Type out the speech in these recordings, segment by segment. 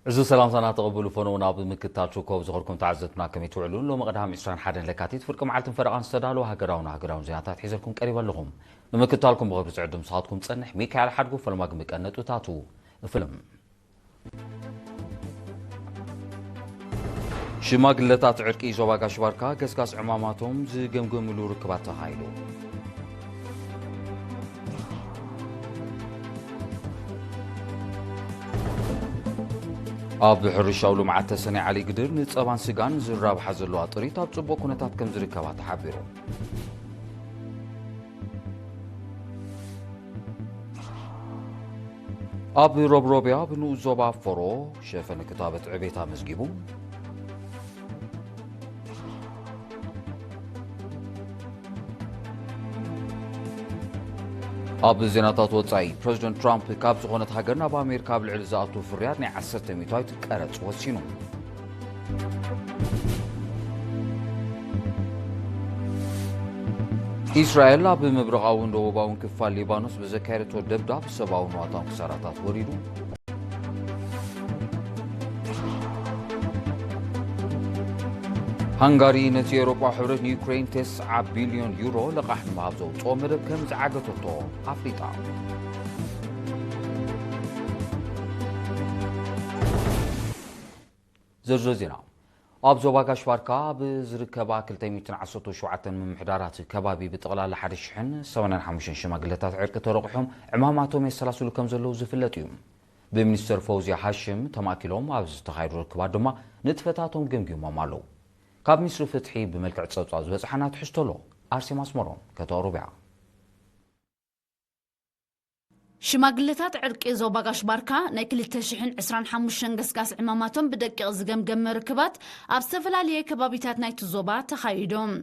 እዚ ሰላምታና ተቐብሉ፣ ፈነው ናብ ምክትታል ችኮብ ዝኸድኩም ተዓዘብትና ከመይ ትውዕሉ? ሎሚ ቀዳም ዕስራን ሓደን ለካቲት ፍርቂ መዓልትን ፈረቓን ዝተዳለወ ሃገራውን ሃገራውን ዜናታት ሒዘልኩም ቀሪበ ኣለኹም። ንምክትታልኩም ብኽብሪ ዝዕድም ንስኻትኩም ጸንሕ ሚካኤል ሓድጉ። ፈለማ ግን ብቀነጥብታቱ ንፍልም። ሽማግለታት ዕርቂ ዞባ ጋሽ ባርካ ገስጋስ ዕማማቶም ዝገምገምሉ ርክባት ተኻይዱ። ኣብ ሕርሻዊ ልምዓት ተሰነይ ዓሊ ግድር ንጸባን ስጋን ዝራብሓ ዘለዋ ጥሪት ኣብ ጽቡቕ ኩነታት ከም ዝርከባ ተሓቢሩ። ኣብ ሮብሮብያ ብንኡስ ዞባ ፎሮ ሸፈን ክታበት ዕቤት ኣመዝጊቡ። ኣብ ዜናታት ወጻኢ፣ ፕረዚደንት ትራምፕ ካብ ዝኾነት ሃገር ናብ ኣሜሪካ ኣብ ልዕሊ ዝኣቱ ፍርያት ናይ ዓሰርተ ሚእታዊት ቀረጽ ወሲኑ። ኢስራኤል ኣብ ምብራቓውን ደቡባውን ክፋል ሊባኖስ ብዘካየደቶ ደብዳብ ሰብኣውን ዋታውን ክሳራታት ወሪዱ። ሃንጋሪ ነቲ ኤውሮጳዊ ሕብረት ንዩክሬን ተስዓ ቢልዮን ዩሮ ልቓሕ ንምሃብ ዘውጽኦ መደብ ከም ዝዓገተቶ ኣፍሊጣ። ዝርዝር ዜና። ኣብ ዞባ ጋሽ ባርካ ኣብ ዝርከባ ክልተ ሚእትን ዓሰርተ ሸውዓተን ምምሕዳራት ከባቢ ብጠቕላላ ሓደ ሽሕን ሰማንያን ሓሙሽተን ሽማግለታት ዕርቂ ተረቑሖም ዕማማቶም የሰላስሉ ከም ዘለዉ ዝፍለጥ እዩ። ብሚኒስተር ፈውዝያ ሃሽም ተማእኪሎም ኣብ ዝተኻየዱ ርክባት ድማ ንጥፈታቶም ገምጊሞም ኣለዉ። ካብ ሚኒስትሪ ፍትሒ ብመልክዕ ጸብጻብ ዝበጽሓና ትሕዝቶ ኣሎ። ኣርሴማ ኣስመሮም ከተቕርቦ እያ። ሽማግለታት ዕርቂ ዞባ ጋሽ ባርካ ናይ ክልተ ሽሕን ዕስራን ሓሙሽተን ገስጋስ ዕማማቶም ብደቂቕ ዝገምገመ ርክባት ኣብ ዝተፈላለየ ከባቢታት ናይቲ ዞባ ተኻይዶም።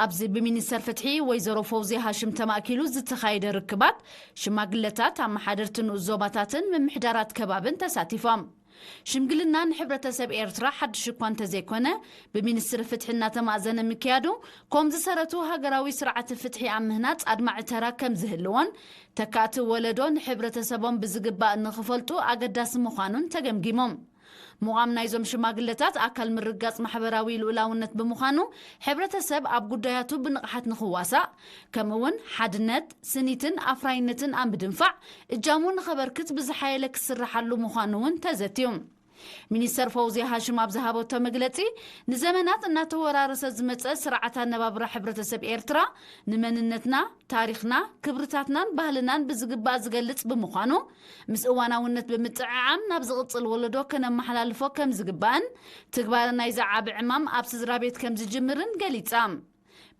ኣብዚ ብሚኒስተር ፍትሒ ወይዘሮ ፈውዝያ ሃሽም ተማእኪሉ ዝተኻየደ ርክባት ሽማግለታት፣ ኣመሓደርቲ ንኡስ ዞባታትን ምምሕዳራት ከባብን ተሳቲፎም። ሽምግልና ንሕብረተሰብ ኤርትራ ሓድሽ እኳ እንተዘይኮነ፣ ብሚኒስትሪ ፍትሒ እናተማእዘነ ምክያዱ፣ ኮም ዝሰረቱ ሃገራዊ ስርዓተ ፍትሒ ኣብ ምህናጽ ኣድማዒ ተራ ከም ዝህልዎን፣ ተካእቲ ወለዶ ንሕብረተሰቦም ብዝግባእ ንኽፈልጡ ኣገዳሲ ምዃኑን ተገምጊሞም። ምዃም ናይዞም ሽማግለታት ኣካል ምርጋጽ ማሕበራዊ ልኡላውነት ብምዃኑ፣ ሕብረተሰብ ኣብ ጉዳያቱ ብንቕሓት ንኽዋሳእ፣ ከምኡ'ውን ሓድነት፣ ስኒትን ኣፍራይነትን ኣብ ምድንፋዕ እጃሙ ንኸበርክት ብዝሓየለ ክስርሓሉ ምዃኑ እውን ተዘትዩ። ሚኒስተር ፈውዝያ ሃሽም ኣብ ዝሃበቶ መግለጺ፣ ንዘመናት እናተወራረሰ ዝመጸ ስርዓት ኣነባብራ ሕብረተሰብ ኤርትራ፣ ንመንነትና፣ ታሪኽና፣ ክብርታትናን ባህልናን ብዝግባእ ዝገልጽ ብምዃኑ፣ ምስ እዋናውነት ብምጥዕዓም ናብ ዝቕጽል ወለዶ ከነመሓላልፎ ከም ዝግባእን፣ ትግባረ ናይዚ ዓቢ ዕማም ኣብ ስድራ ቤት ከም ዝጅምርን ገሊጻ።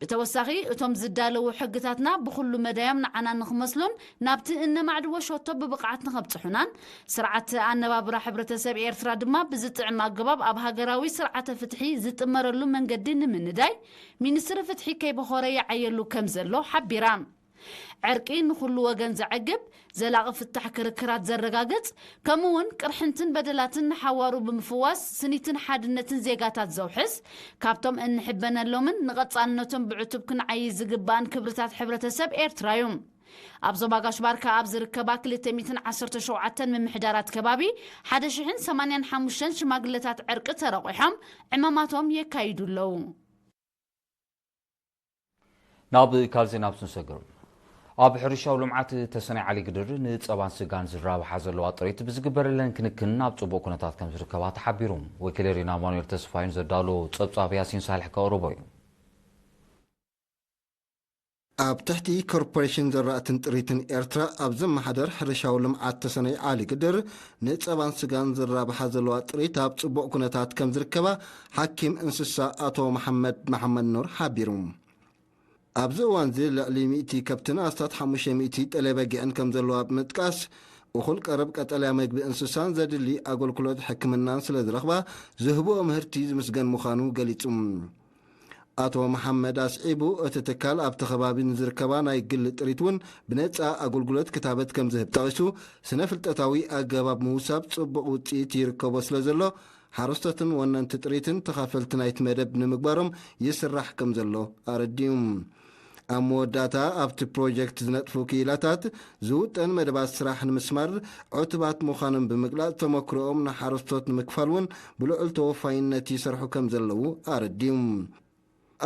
ብተወሳኺ፣ እቶም ዝዳለዉ ሕግታትና ብኹሉ መዳዮም ንዓና ንኽመስሉን ናብቲ እነማዕድዎ ሸቶ ብብቕዓት ንኸብጽሑናን፣ ስርዓት ኣነባብራ ሕብረተሰብ ኤርትራ ድማ ብዝጥዕም ኣገባብ ኣብ ሃገራዊ ስርዓተ ፍትሒ ዝጥመረሉ መንገዲ ንምንዳይ ሚኒስትሪ ፍትሒ ከይበኾረ ይዓየሉ ከም ዘሎ ሓቢራ። ዕርቂ ንኹሉ ወገን ዘዕግብ፣ ዘላቒ ፍታሕ ክርክራት ዘረጋግጽ፣ ከምኡ'ውን ቅርሕንትን በደላትን ንሓዋሩ ብምፍዋስ ስኒትን ሓድነትን ዜጋታት ዘውሕስ፣ ካብቶም እንሕበነሎምን ንቐጻልነቶም ብዕቱብ ክንዓዪ ዝግባእን ክብርታት ሕብረተሰብ ኤርትራ'ዩ። ኣብ ዞባ ጋሽ ባርካ ኣብ ዝርከባ ክልተ ሚእትን ዓሰርተ ሸውዓተን ምምሕዳራት ከባቢ ሓደ ሽሕን ሰማንያን ሓሙሽተን ሽማግለታት ዕርቂ ተረቑሖም ዕማማቶም የካይዱ ኣለዉ። ናብ ካልእ ዜና ኣብ ስንሰግር። ኣብ ሕርሻዊ ልምዓት ተሰነይ ዓሊ ግድር ንጸባን ስጋን ዝራብሓ ዘለዋ ጥሪት ብዝግበረለን ክንክን ኣብ ጽቡቕ ኩነታት ከም ዝርከባ ተሓቢሩ። ወኪል ሪና ኣማኑኤል ተስፋዩን ዘዳሎ ጸብጻብ ያሲን ሳልሕ ከቕርቦ እዩ። ኣብ ትሕቲ ኮርፖሬሽን ዘራእትን ጥሪትን ኤርትራ ኣብ ዝመሓደር ሕርሻዊ ልምዓት ተሰነይ ዓሊ ግድር ንጸባን ስጋን ዝራብሓ ዘለዋ ጥሪት ኣብ ጽቡቕ ኩነታት ከም ዝርከባ ሓኪም እንስሳ ኣቶ መሓመድ መሓመድ ኑር ሓቢሩ። ኣብዚ እዋንዚ ልዕሊ ሚእቲ ከብትን ኣስታት ሓሙሽተ ሚእቲ ጠሌ በጊዕን ከም ዘለዋ ብምጥቃስ፣ እኹል ቀረብ ቀጠልያ መግቢ እንስሳን ዘድሊ ኣገልግሎት ሕክምናን ስለ ዝረኽባ፣ ዝህብኦ ምህርቲ ዝምስገን ምዃኑ ገሊጹ። ኣቶ መሓመድ ኣስዒቡ፣ እቲ ትካል ኣብቲ ከባቢ ንዝርከባ ናይ ግሊ ጥሪት እውን ብነጻ ኣገልግሎት ክታበት ከም ዝህብ ጠቒሱ፣ ስነ ፍልጠታዊ ኣገባብ ምውሳብ ጽቡቕ ውጽኢት ይርከቦ ስለ ዘሎ፣ ሓረስቶትን ወነንቲ ጥሪትን ተኻፈልቲ ናይቲ መደብ ንምግባሮም ይስራሕ ከም ዘሎ ኣረዲኡ። ኣብ መወዳእታ ኣብቲ ፕሮጀክት ዝነጥፉ ክኢላታት ዝውጠን መደባት ስራሕ ንምስማር ዕቱባት ምዃኖም ብምግላጽ፣ ተመክሮኦም ንሓረስቶት ንምክፋል እውን ብልዑል ተወፋይነት ይሰርሑ ከም ዘለዉ ኣረዲኡ።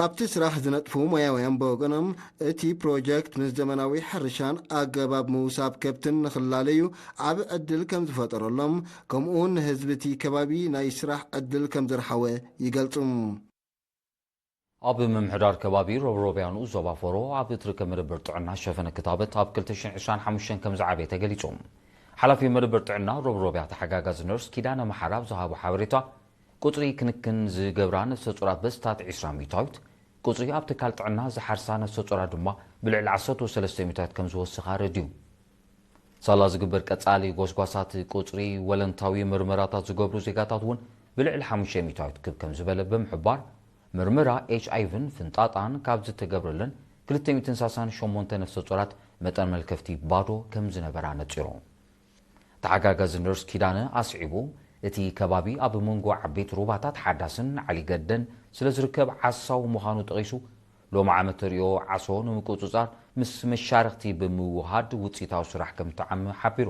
ኣብቲ ስራሕ ዝነጥፉ ሞያውያን ብወገኖም፣ እቲ ፕሮጀክት ምስ ዘመናዊ ሕርሻን ኣገባብ ምውሳብ ከብትን ንኽላለዩ ዓቢ ዕድል ከም ዝፈጠረሎም፣ ከምኡውን ንህዝቢ እቲ ከባቢ ናይ ስራሕ ዕድል ከም ዘርሓወ ይገልጹ። ኣብ ምምሕዳር ከባቢ ሮብሮብያ ንኡስ ዞባ ፎሮ ኣብ እትርከብ መደበር ጥዕና ሸፈነ ክታበት ኣብ ክልተ ሽሕን ዕስራን ሓሙሽተን ከም ዝዓበየ ተገሊጹ። ሓላፊ መደበር ጥዕና ሮብሮብያ ተሓጋጋዚ ነርስ ኪዳነ መሓራ ኣብ ዝሃቦ ሓበሬታ፣ ቁጽሪ ክንክን ዝገብራ ነፍሰ ጾራት በስታት ዕስራ ሚእታዊት፣ ቁጽሪ ኣብ ትካል ጥዕና ዝሓርሳ ነፍሰ ጾራት ድማ ብልዕሊ ዓሰርተ ሰለስተ ሚእታዊት ከም ዝወስኻ ኣረዲኡ። ሳላ ዝግበር ቀጻሊ ጎስጓሳት ቁጽሪ ወለንታዊ ምርመራታት ዝገብሩ ዜጋታት እውን ብልዕሊ ሓሙሽተ ሚእታዊት ክብ ከም ዝበለ ብምሕባር፣ ምርመራ ኤች ኣይ ቪን ፍንጣጣን ካብ ዝተገብረለን ክልተ ሚእትን ሳሳን ሸሞንተ ነፍሰ ጾራት መጠን መልከፍቲ ባዶ ከም ዝነበራ ነጺሩ። ተሓጋጋዚ ነርስ ኪዳነ ኣስዒቡ፣ እቲ ከባቢ ኣብ መንጎ ዓበይቲ ሩባታት ሓዳስን ዓሊገደን ስለ ዝርከብ ዓሳው ምዃኑ ጠቒሱ፣ ሎሚ ዓመት ተርእዮ ዓሶ ንምቁጽጻር ምስ መሻርኽቲ ብምውሃድ ውጽኢታዊ ስራሕ ከም እተዓመ ሓቢሩ።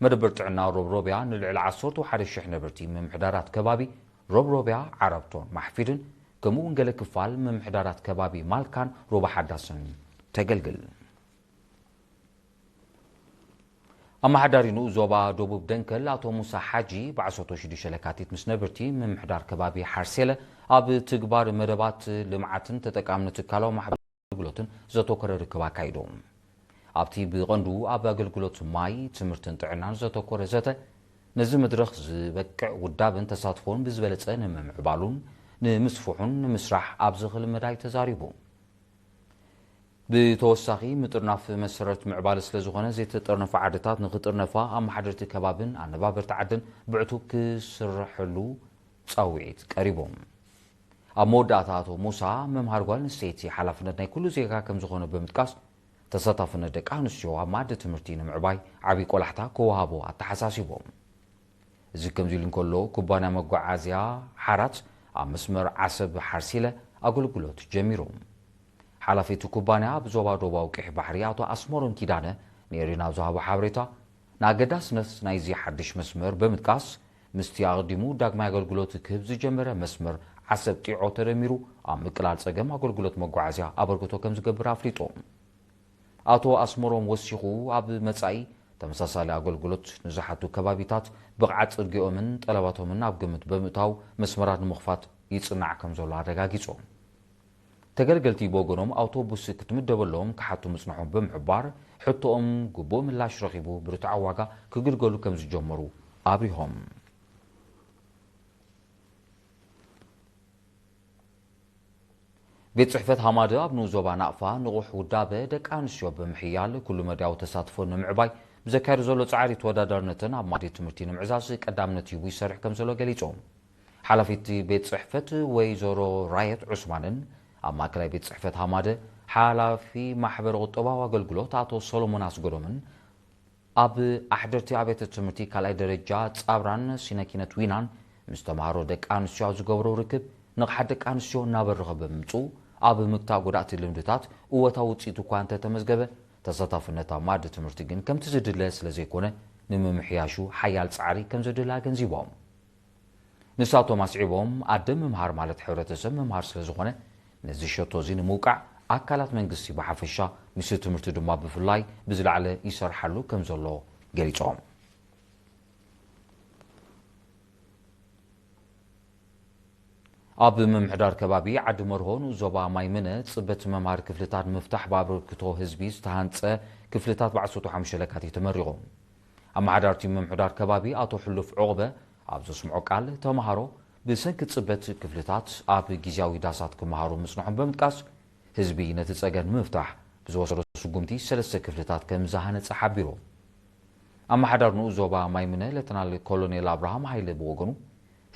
መደበር ጥዕና ሮብሮብያ ንልዕሊ ዓሰርተ ሓደ ሽሕ ነበርቲ ምምሕዳራት ከባቢ ሮብሮብያ፣ ዓራብቶን ማሕፊድን፣ ከምኡ እውን ገለ ክፋል ምምሕዳራት ከባቢ ማልካን ሩባ ሓዳስን ተገልግል። ኣመሓዳሪ ንኡስ ዞባ ደቡብ ደንከል ኣቶ ሙሳ ሓጂ ብ ዓሰርተ ሽዱሽተ ለካቲት ምስ ነበርቲ ምምሕዳር ከባቢ ሓርሴለ ኣብ ትግባር መደባት ልምዓትን ተጠቃምነት ትካላዊ ማሕበራዊ ኣገልግሎትን ዘተኮረ ርክብ ኣካይዶም። ኣብቲ ብቐንዱ ኣብ ኣገልግሎት ማይ፣ ትምህርትን ጥዕናን ዘተኮረ ዘተ፣ ነዚ መድረኽ ዝበቅዕ ውዳበን ተሳትፎን ብዝበለጸ ንምምዕባሉን ንምስፍሑን ንምስራሕ ኣብ ዝኽእል መዳይ ተዛሪቡ። ብተወሳኺ፣ ምጥርናፍ መሰረት ምዕባለ ስለ ዝኾነ፣ ዘይተጠርነፋ ዓድታት ንኽጥርነፋ ኣመሓደርቲ ከባብን ኣነባበርቲ ዓድን ብዕቱብ ክስርሐሉ ጻውዒት ቀሪቦም። ኣብ መወዳእታ ኣቶ ሙሳ፣ ምምሃር ጓል ኣንስተይቲ ሓላፍነት ናይ ኩሉ ዜጋ ከም ዝኾነ ብምጥቃስ፣ ተሳታፍነት ደቂ ኣንስትዮ ኣብ መኣዲ ትምህርቲ ንምዕባይ ዓብዪ ቆላሕታ ክወሃቦ ኣተሓሳሲቦም። እዚ ከምዚ ኢሉ እንከሎ፣ ኩባንያ መጓዓዝያ ሓራት ኣብ መስመር ዓሰብ ሓርሲለ ኣገልግሎት ጀሚሩ። ሓላፊ እቲ ኩባንያ ኣብ ዞባ ዶባዊ ቀይሕ ባሕሪ ኣቶ ኣስመሮም ኪዳነ ንኤሪና ኣብ ዝሃቦ ሓበሬታ፣ ንኣገዳስነት ናይዚ ሓድሽ መስመር ብምጥቃስ፣ ምስቲ ኣቐዲሙ ዳግማይ ኣገልግሎት ክህብ ዝጀመረ መስመር ዓሰብ ጢዖ ተደሚሩ ኣብ ምቅላል ጸገም ኣገልግሎት መጓዓዝያ ኣበርክቶ ከም ዝገብር ኣፍሊጡ። ኣቶ ኣስመሮም ወሲኹ፣ ኣብ መጻኢ ተመሳሳሊ ኣገልግሎት ንዝሓቱ ከባቢታት ብቕዓት ጽርግዮምን ጠለባቶምን ኣብ ግምት ብምእታው መስመራት ንምኽፋት ይጽናዕ ከም ዘሎ ኣረጋጊጹ። ተገልገልቲ ብወገኖም፣ ኣውቶቡስ ክትምደበሎም ክሓቱ ምጽንሖም ብምሕባር፣ ሕቶኦም ግቡእ ምላሽ ረኺቡ ብርቱዓዊ ዋጋ ክግልገሉ ከም ዝጀመሩ ኣብሪሆም። ቤት ጽሕፈት ሃማደ ኣብ ንኡስ ዞባ ናቕፋ ንቑሕ ውዳበ ደቂ ኣንስትዮ ብምሕያል ኩሉ መዳያዊ ተሳትፎ ንምዕባይ ብዘካየዶ ዘሎ ጻዕሪ ተወዳዳርነትን ኣብ ማእዲ ትምህርቲ ንምዕዛዝ ቀዳምነት ሂቡ ይሰርሕ ከም ዘሎ ገሊጾም። ሓላፊት ቤት ጽሕፈት ወይዘሮ ራየት ዑስማንን ኣብ ማእከላይ ቤት ጽሕፈት ሃማደ ሓላፊ ማሕበረ ቁጠባዊ ኣገልግሎት ኣቶ ሰሎሞን ኣስገዶምን ኣብ ኣሕደርቲ ኣብያተ ትምህርቲ ካልኣይ ደረጃ ጻብራን ሲነኪነት ዊናን ምስ ተምሃሮ ደቂ ኣንስትዮ ኣብ ዝገብሮ ርክብ፣ ንቕሓት ደቂ ኣንስትዮ እናበረኸ ብምምጽኡ፣ ኣብ ምግታእ ጎዳእቲ ልምድታት እወታዊ ውጽኢት እኳ እንተተመዝገበ፣ ተሳታፍነት ኣብ መኣዲ ትምህርቲ ግን ከምቲ ዝድለ ስለ ዘይኮነ፣ ንምምሕያሹ ሓያል ጻዕሪ ከም ዘድሊ ኣገንዚቦም። ንሳቶም ኣስዒቦም፣ ኣደ ምምሃር ማለት ሕብረተሰብ ምምሃር ስለ ዝኾነ፣ ነዚ ሸቶ እዚ ንምውቃዕ ኣካላት መንግስቲ ብሓፈሻ፣ ሚኒስትሪ ትምህርቲ ድማ ብፍላይ ብዝለዓለ ይሰርሓሉ ከም ዘሎ ገሊጾም። ኣብ ምምሕዳር ከባቢ ዓዲ መርሆ ንኡስ ዞባ ማይምነ ጽበት መምሃሪ ክፍልታት ንምፍታሕ ብኣበርክቶ ህዝቢ ዝተሃንጸ ክፍልታት ብ ዓሰርተ ሓሙሽተ ለካቲት ተመሪቑ። ኣመሓዳርቲ ምምሕዳር ከባቢ ኣቶ ሕሉፍ ዑቕበ ኣብ ዘስምዖ ቃል፣ ተምሃሮ ብሰንኪ ጽበት ክፍልታት ኣብ ግዝያዊ ዳሳት ክመሃሩ ምጽንሖም ብምጥቃስ፣ ህዝቢ ነቲ ጸገም ንምፍታሕ ብዝወሰዶ ስጉምቲ ሰለስተ ክፍልታት ከም ዝሃነጸ ሓቢሩ። ኣመሓዳሪ ንኡስ ዞባ ማይምነ ሌተናል ኮሎኔል ኣብርሃም ሃይለ ብወገኑ፣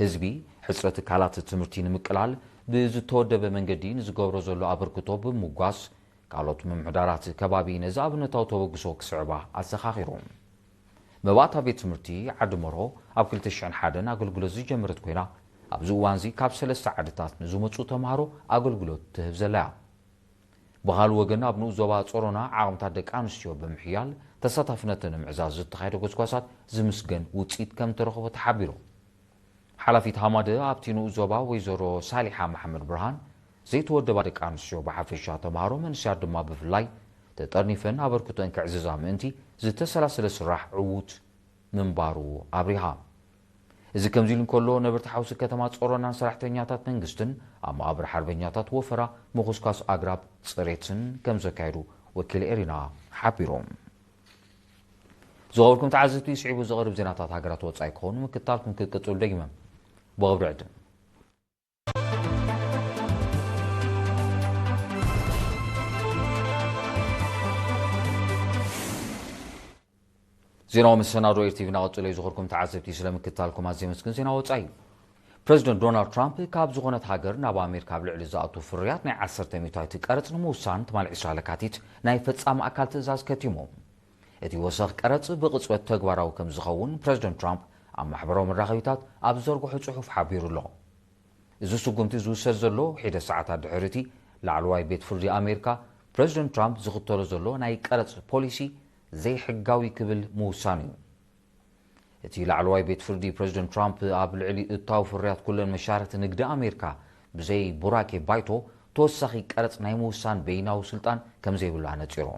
ህዝቢ ሕጽረት ትካላት ትምህርቲ ንምቅላል ብዝተወደበ መንገዲ ንዝገብሮ ዘሎ ኣበርክቶ ብምምጓስ፣ ካልኦት ምምሕዳራት ከባቢ ነዚ ኣብነታዊ ተበግሶ ክስዕባ ኣዘኻኺሩ። መባእታ ቤት ትምህርቲ ዓዲ መርሆ ኣብ ክልተ ሽሕን ሓደን ኣገልግሎት ዝጀመረት ኮይና፣ ኣብዚ እዋንዚ ካብ ሰለስተ ዓድታት ንዝመጹ ተምሃሮ ኣገልግሎት ትህብ ዘላ እያ። ብኻልእ ወገን ኣብ ንኡስ ዞባ ጾሮና ዓቕምታት ደቂ ኣንስትዮ ብምሕያል ተሳታፍነተን ንምዕዛዝ ዝተኻየደ ጎስጓሳት ዝምስገን ውጽኢት ከም ተረኽቦ ተሓቢሩ። ሓላፊት ሃማደ ኣብቲ ንኡስ ዞባ ወይዘሮ ሳሊሓ መሓመድ ብርሃን ዘይተወደባ ደቂ ኣንስትዮ ብሓፈሻ ተምሃሮ መንእሰያት ድማ ብፍላይ ተጠርኒፈን ኣበርክቶን ክዕዝዛ ምእንቲ ዝተሰላሰለ ስራሕ ዕዉት ምንባሩ ኣብሪሃ። እዚ ከምዚ ኢሉ እንከሎ ነበርቲ ሓውሲ ከተማ ጾሮናን ሰራሕተኛታት መንግስትን ኣብ መቓብር ሓርበኛታት ወፈራ ምኹስኳስ ኣግራብ ጽሬትን ከም ዘካየዱ ወኪል ኤሪና ሓቢሮም። ዝኸበርኩም ተዓዘብቲ ስዒቡ ዝቐርብ ዜናታት ሃገራት ወጻኢ ክኸውን ምክታልኩም ክትቅጽሉ ደጊመ ብቕብሪ ዕድም። ዜናዊ መሰናዶ ኤርቲቪ እናቐጸለ እዩ። ዝኸበርኩም ተዓዘብቲ ስለ ምክታልኩም ኣዝየ ኣመስግን። ዜና ወጻኢ። ፕረዚደንት ዶናልድ ትራምፕ ካብ ዝኾነት ሃገር ናብ ኣሜሪካ ኣብ ልዕሊ ዝኣቱ ፍርያት ናይ ዓሰርተ ሚእታዊት ቀረጽ ንምውሳን ትማሊ ዕስራ ለካቲት ናይ ፈጻሚ ኣካል ትእዛዝ ከቲሙ። እቲ ወሰኽ ቀረጽ ብቕጽበት ተግባራዊ ከም ዝኸውን ፕረዚደንት ትራምፕ ኣብ ማሕበራዊ መራኸቢታት ኣብ ዝዘርግሖ ጽሑፍ ሓቢሩ ኣሎ። እዚ ስጉምቲ ዝውሰድ ዘሎ ሒደት ሰዓታት ድሕሪ እቲ ላዕለዋይ ቤት ፍርዲ ኣሜሪካ ፕረዚደንት ትራምፕ ዝኽተሎ ዘሎ ናይ ቀረጽ ፖሊሲ ዘይሕጋዊ ክብል ምውሳኑ እዩ። እቲ ላዕለዋይ ቤት ፍርዲ ፕረዚደንት ትራምፕ ኣብ ልዕሊ እታው ፍርያት ኩለን መሻርኽቲ ንግዲ ኣሜሪካ ብዘይ ቡራኬ ባይቶ ተወሳኺ ቀረጽ ናይ ምውሳን በይናዊ ስልጣን ከም ዘይብሉ ኣነጺሩ።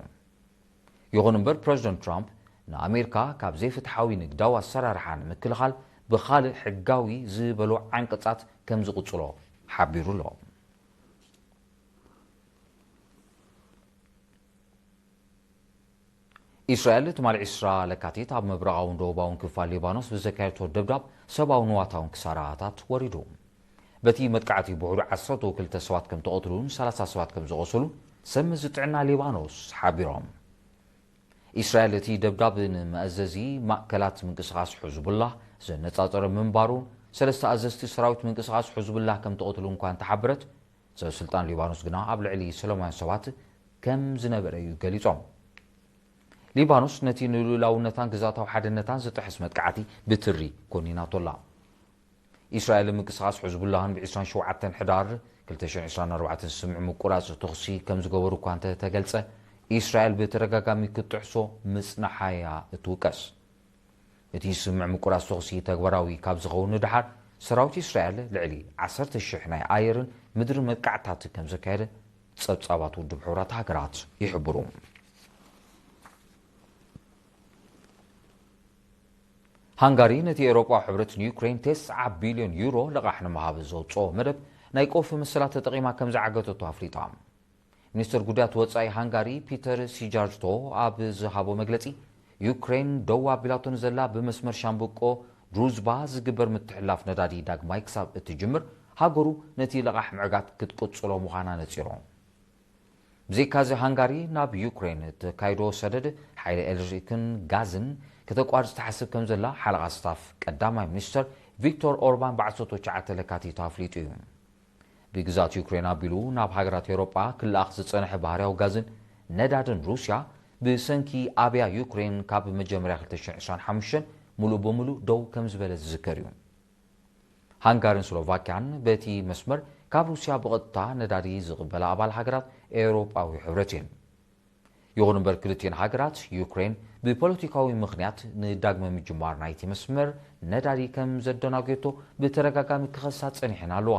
ይኹን እምበር ፕረዚደንት ትራምፕ ንኣሜሪካ ካብ ዘይፍትሓዊ ንግዳዊ ኣሰራርሓ ንምክልኻል ብኻልእ ሕጋዊ ዝበሎ ዓንቀጻት ከም ዝቕጽሎ ሓቢሩ ኣሎ። ኢስራኤል ትማሊ ዕስራ ለካቲት ኣብ ምብራቓውን ደቡባውን ክፋል ሊባኖስ ብዘካየድቶ ደብዳብ ሰብኣውን ንዋታውን ክሳራታት ወሪዱ። በቲ መጥቃዕቲ ብውሕዱ ዓሰርተ ክልተ ሰባት ከም ተቐትሉን ሰላሳ ሰባት ከም ዝቖሰሉን ሰብ መዚ ጥዕና ሊባኖስ ሓቢሮም። ኢስራኤል እቲ ደብዳብ ንመኣዘዚ ማእከላት ምንቅስቓስ ሕዝቡላህ ዘነጻጸረ ምንባሩን ሰለስተ ኣዘዝቲ ሰራዊት ምንቅስቓስ ሕዝቡላህ ከም ተቐትሉ እኳ እንተሓበረት፣ ሰብ ስልጣን ሊባኖስ ግና ኣብ ልዕሊ ሰላማውያን ሰባት ከም ዝነበረ እዩ ገሊጾም። ሊባኖስ ነቲ ንልኡላውነታን ግዛታዊ ሓድነታን ዝጥሕስ መጥቃዕቲ ብትሪ ኮኒናቶ ኣላ። ኢስራኤልን ምንቅስቓስ ሕዝቡላህን ብ ዕስራን ሸውዓተን ሕዳር ክልተ ሽሕን ዕስራን ኣርባዕተን ዝስምዕ ምቁራጽ ተኹሲ ከም ዝገበሩ እኳ እንተ ተገልጸ፣ ኢስራኤል ብተደጋጋሚ ክትጥሕሶ ምጽናሓ እያ እትውቀስ። እቲ ስምምዕ ምቁራጽ ተኹሲ ተግባራዊ ካብ ዝኸውን ንደሓር፣ ሰራዊት እስራኤል ልዕሊ ዓሰርተ ሽሕ ናይ ኣየርን ምድርን መጥቃዕትታት ከም ዘካየደ ጸብጻባት ውድብ ሕቡራት ሃገራት ይሕብሩ። ሃንጋሪ ነቲ ኤውሮጳዊ ሕብረት ንዩክሬን ተስዓ ቢልዮን ዩሮ ልቓሕ ንምሃብ ዘውጽኦ መደብ ናይ ቀውፊ መሰላት ተጠቒማ ከም ዝዓገተቶ ኣፍሊጣ። ሚኒስተር ጉዳያት ወጻኢ ሃንጋሪ ፒተር ሲጃርቶ ኣብ ዝሃቦ መግለጺ፣ ዩክሬን ደው ኣቢላቶ ንዘላ ብመስመር ሻምብቆ ድሩዝባ ዝግበር ምትሕልላፍ ነዳዲ ዳግማይ ክሳብ እትጅምር፣ ሃገሩ ነቲ ለቓሕ ምዕጋት ክትቅጽሎ ምዃና ነጺሩ። ብዘይካዚ ሃንጋሪ ናብ ዩክሬን እተካይዶ ሰደድ ሓይሊ ኤሌክትሪክን ጋዝን ከተቋርጽ ትሓስብ ከም ዘላ ሓለቓ ስታፍ ቀዳማይ ሚኒስተር ቪክቶር ኦርባን ብዓሰርተ ትሽዓተ ለካቲት ኣፍሊጡ እዩ። ብግዝኣት ዩክሬን ኣቢሉ ናብ ሃገራት ኤውሮጳ ክለኣኽ ዝጸንሐ ባህርያዊ ጋዝን ነዳድን ሩስያ ብሰንኪ ኣብያ ዩክሬን ካብ መጀመርያ ክልተ ሽሕን ዕስራን ሓሙሽተን ምሉእ ብምሉእ ደው ከም ዝበለ ዝዝከር እዩ። ሃንጋርን ስሎቫክያን በቲ መስመር ካብ ሩስያ ብቐጥታ ነዳዲ ዝቕበላ ኣባል ሃገራት ኤውሮጳዊ ሕብረት እየን። ይኹን እምበር ክልቲኤን ሃገራት ዩክሬን ብፖለቲካዊ ምኽንያት ንዳግመ ምጅማር ናይቲ መስመር ነዳዲ ከም ዘደናጎየቶ ብተደጋጋሚ ክኸሳ ጸኒሐን ኣለዋ።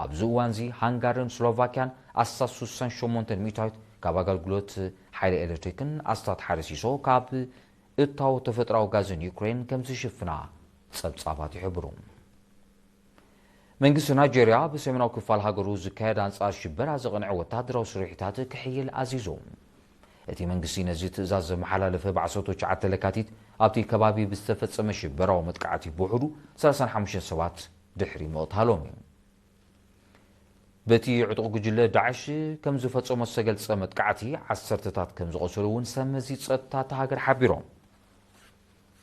ኣብዚ እዋንዚ ሃንጋርን ስሎቫክያን ኣስታት ሱሳን ሸሞንተን ሚእታዊት ካብ ኣገልግሎት ሓይሊ ኤሌክትሪክን ኣስታት ሓደ ሲሶ ካብ እታወት ተፈጥሮኣዊ ጋዝን ዩክሬን ከም ዝሽፍና ጸብጻባት ይሕብሩ። መንግስቲ ናይጀርያ ብሰሜናዊ ክፋል ሃገሩ ዝካየድ ኣንጻር ሽበራ ዘቕንዐ ወተሃደራዊ ስርሒታት ክሕይል ኣዚዙ። እቲ መንግስቲ ነዚ ትእዛዝ ዘመሓላለፈ ብ ዓሰርተ ትሽዓተ ለካቲት ኣብቲ ከባቢ ብዝተፈጸመ ሽበራዊ መጥቃዕቲ ብውሕዱ ሰላሳን ሓሙሽተን ሰባት ድሕሪ ምቕታሎም እዩ። በቲ ዕጡቕ ጉጅለ ዳዕሽ ከም ዝፈጸሞ ዝተገልጸ መጥቃዕቲ ዓሰርተታት ከም ዝቖሰሉ እውን ሰብ መዚ ጸጥታ እታ ሃገር ሓቢሮም።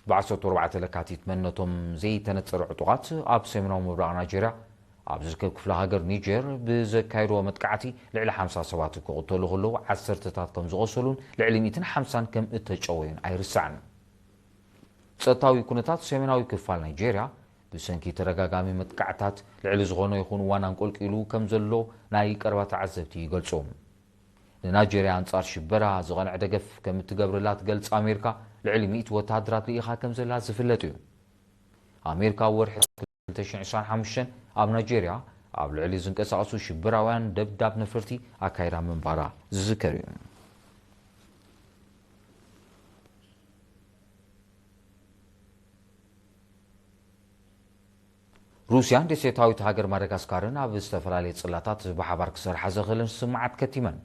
ብ ዓሰርተ ኣርባዕተ ለካቲት መንነቶም ዘይተነጸረ ዕጡቓት ኣብ ሰሜናዊ ምብራቕ ናይጀርያ ኣብ ዝርከብ ክፍለ ሃገር ኒጀር ብዘካየድዎ መጥቃዕቲ ልዕሊ ሓምሳ ሰባት ክቕተሉ ከለዉ ዓሰርተታት ከም ዝቖሰሉን ልዕሊ ሚእትን ሓምሳን ከም እተጨወዩን ኣይርሳዕን። ጸጥታዊ ኩነታት ሰሜናዊ ክፋል ናይጀርያ ብሰንኪ ተደጋጋሚ መጥቃዕታት ልዕሊ ዝኾነ ይኹን እዋን ኣንቆልቂሉ ከም ዘሎ ናይ ቀረባ ተዓዘብቲ ይገልጹ። ንናይጀርያ ኣንጻር ሽበራ ዝቐንዐ ደገፍ ከም እትገብረላ ትገልጽ ኣሜሪካ፣ ልዕሊ ሚእቲ ወተሃደራት ልኢኻ ከም ዘላ ዝፍለጥ እዩ። ኣሜሪካ ኣብ ወርሒ ክልተ ሽሕን ዕስራን ሓሙሽተን ኣብ ናይጀርያ ኣብ ልዕሊ ዝንቀሳቐሱ ሽበራውያን ደብዳብ ነፈርቲ ኣካይዳ ምንባራ ዝዝከር እዩ። ሩስያን ደሴታዊት ሃገር ማዳጋስካርን ኣብ ዝተፈላለየ ጽላታት ብሓባር ክሰርሓ ዘኽእለን ስምምዓት ከቲመን።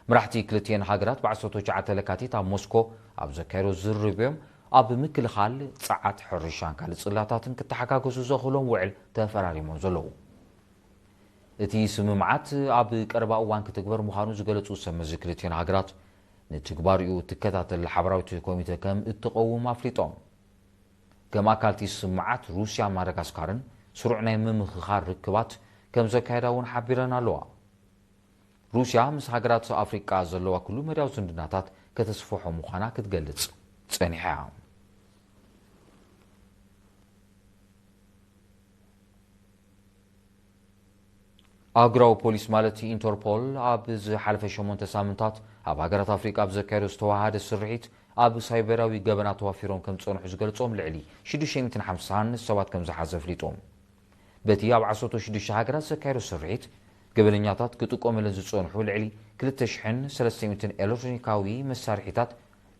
መራሕቲ ክልቲኤን ሃገራት ብ ዓሰርተ ትሽዓተ ለካቲት ኣብ ሞስኮ ኣብ ዘካየዶ ዝርርብ እዮም ኣብ ምክልኻል፣ ጸዓት፣ ሕርሻን ካልእ ጽላታትን ክተሓጋገዙ ዘኽእሎም ውዕል ተፈራሪሞም ዘለዉ። እቲ ስምምዓት ኣብ ቀረባ እዋን ክትግበር ምዃኑ ዝገለጹ ሰብ መዚ ክልቲኤን ሃገራት፣ ንትግባሪኡ እትከታተል ሓበራዊት ኮሚተ ከም እትቐውም ኣፍሊጦም። ከም ኣካል እቲ ስምምዓት፣ ሩስያን ማዳጋስካርን ስሩዕ ናይ ምምኽኻር ርክባት ከም ዘካየዳ እውን ሓቢረን ኣለዋ። ሩስያ ምስ ሃገራት ኣፍሪቃ ዘለዋ ኩሉ መዳያዊ ዝምድናታት ከተስፍሖ ምዃና ክትገልጽ ጸኒሓ እያ። ኣህጉራዊ ፖሊስ ማለት ኢንተርፖል ኣብ ዝሓለፈ ሸሞንተ ሳምንታት ኣብ ሃገራት ኣፍሪቃ ኣብ ዘካየዶ ዝተዋሃደ ስርሒት ኣብ ሳይበራዊ ገበናት ተዋፊሮም ከም ዝጸንሑ ዝገልጾም ልዕሊ ሽዱሽተ ሚእትን ሓምሳን ሰባት ከም ዝሓዘ ኣፍሊጡ። በቲ ኣብ ዓሰርተ ሽዱሽተ ሃገራት ዘካየዶ ስርሒት፣ ገበነኛታት ክጥቀሙለን ዝጸንሑ ልዕሊ ክልተ ሽሕን ሰለስተ ሚእትን ኤሌክትሮኒካዊ መሳርሒታት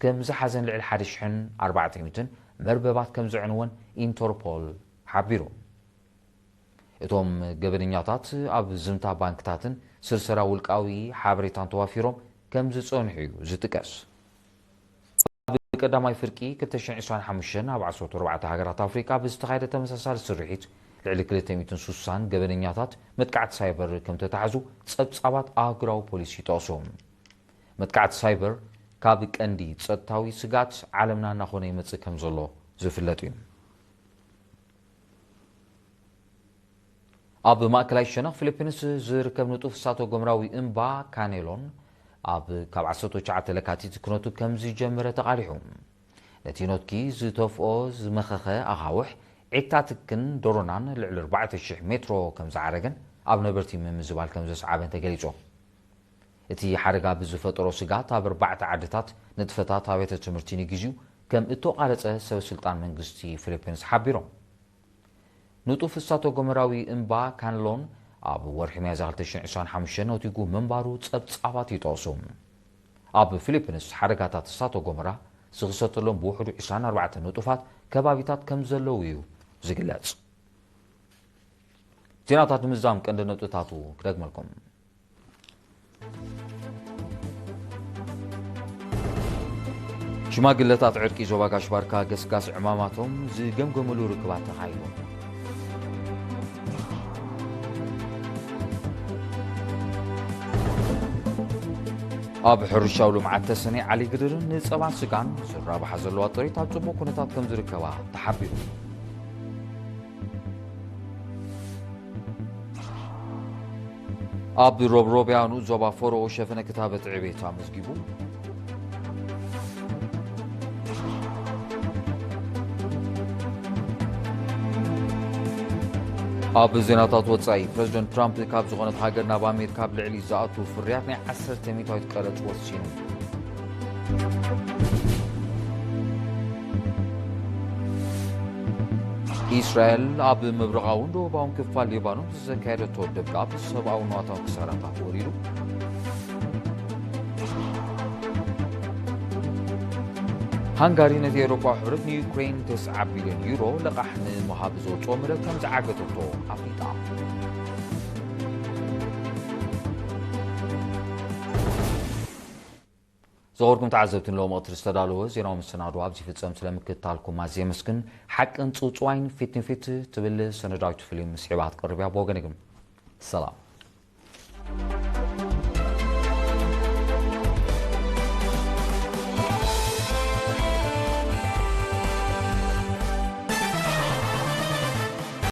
ከም ዝሓዘን ልዕሊ ሓደ ሽሕን ኣርባዕተ ሚእትን መርበባት ከም ዘዕንወን ኢንተርፖል ሓቢሩ። እቶም ገበነኛታት ኣብ ዝምታ ባንክታትን ስርሰራ ውልቃዊ ሓበሬታን ተዋፊሮም ከም ዝጸንሑ እዩ ዝጥቀስ። ኣብ ቀዳማይ ፍርቂ ክልተ ሽሕን ዕስራን ሓሙሽተን ኣብ ዓሰርተ ኣርባዕተ ሃገራት ኣፍሪቃ ብዝተኻየደ ተመሳሳሊ ስርሒት፣ ልዕሊ ክልተ ሚእትን ስሳን ገበነኛታት መጥቃዕቲ ሳይበር ከም ተታሕዙ ጸብጻባት ኣህጉራዊ ፖሊስ ይጠቕሱ። መጥቃዕቲ ሳይበር ካብ ቀንዲ ጸጥታዊ ስግኣት ዓለምና እናኾነ ይመጽእ ከም ዘሎ ዝፍለጥ እዩ። ኣብ ማእከላይ ሸነኽ ፊሊፒንስ ዝርከብ ንጡፍ እሳተ ጎመራዊ እምባ ካኔሎን፣ ኣብ ካብ ዓሰርተ ትሽዓተ ለካቲት ክነቱ ከም ዝጀመረ ተቓሊሑ። ነቲ ኖትኪ ዝተፍኦ ዝመኸኸ ኣኻውሕ፣ ዒታትክን ዶሮናን ልዕሊ ኣርባዕተ ሽሕ ሜትሮ ከም ዝዓረገን ኣብ ነበርቲ ምምዝባል ከም ዘስዓበን ተገሊጹ። እቲ ሓደጋ ብዝፈጠሮ ስግኣት ኣብ ኣርባዕተ ዓድታት ንጥፈታት ኣብያተ ትምህርቲ ንግዜኡ ከም እተቋረጸ ሰብ ስልጣን መንግስቲ ፊሊፒንስ ሓቢሮም። ንጡፍ እሳተ ጎመራዊ እምባ ካንሎን ኣብ ወርሒ ሚያዝያ ክልተ ሽሕን ዕስራን ሓሙሽተን ነቲጉ ምንባሩ ጸብጻባት ይጠቕሱ። ኣብ ፊሊፒንስ ሓደጋታት እሳተ ጎመራ ዝኽሰተሎም ብውሕዱ ዕስራን ኣርባዕተን ንጡፋት ከባቢታት ከም ዘለዉ እዩ ዝግለጽ። ዜናታት ንምዝዛም ቀንዲ ነጥብታቱ ክደግመልኩም። ሽማግለታት ዕርቂ ዞባ ጋሽ ባርካ ገስጋስ ዕማማቶም ዝገምገምሉ ርክባት ተኻይዱ። ኣብ ሕርሻዊ ልምዓት ተሰነይ ዓሊ ግድርን ንጸባን ስጋን ዝራብሓ ዘለዋ ጥሪት ኣብ ጽቡቕ ኩነታት ከም ዝርከባ ተሓቢሩ። ኣብ ሮብሮብያ ንኡስ ዞባ ፎሮ ሸፈነ ክታበት ዕቤት ኣመዝጊቡ። ኣብ ዜናታት ወጻኢ፣ ፕረዚደንት ትራምፕ ካብ ዝኾነት ሃገር ናብ ኣሜሪካ ኣብ ልዕሊ ዝኣቱ ፍርያት ናይ ዓሰርተ ሚእታዊት ቀረጽ ወሲኑ። ኢስራኤል ኣብ ምብራቓውን ደቡባውን ክፋል ሊባኖስ ዘካየደቶ ደብዳብ ሰብኣዊ ንዋታዊ ክሳራታት ወሪዱ። ሃንጋሪ ነቲ ኤውሮጳዊ ሕብረት ንዩክሬን ተስዓ ቢልዮን ዩሮ ለቓሕ ንምሃብ ዘውጽኦ መደብ ከም ዝዓገተቶ ኣፍሊጣ። ዝኸበርኩም ተዓዘብቲ፣ ንሎሚ ቀትሪ ዝተዳለወ ዜናዊ መሰናዶ ኣብዚ ይፍጸም። ስለምክትታልኩም ኣዝየ የመስግን። ሓቅን ጽውጽዋይን ፊት ንፊት ትብል ሰነዳዊት ፊልም ስዒባ ክትቀርብ እያ። ብወገነይ ግን ሰላም።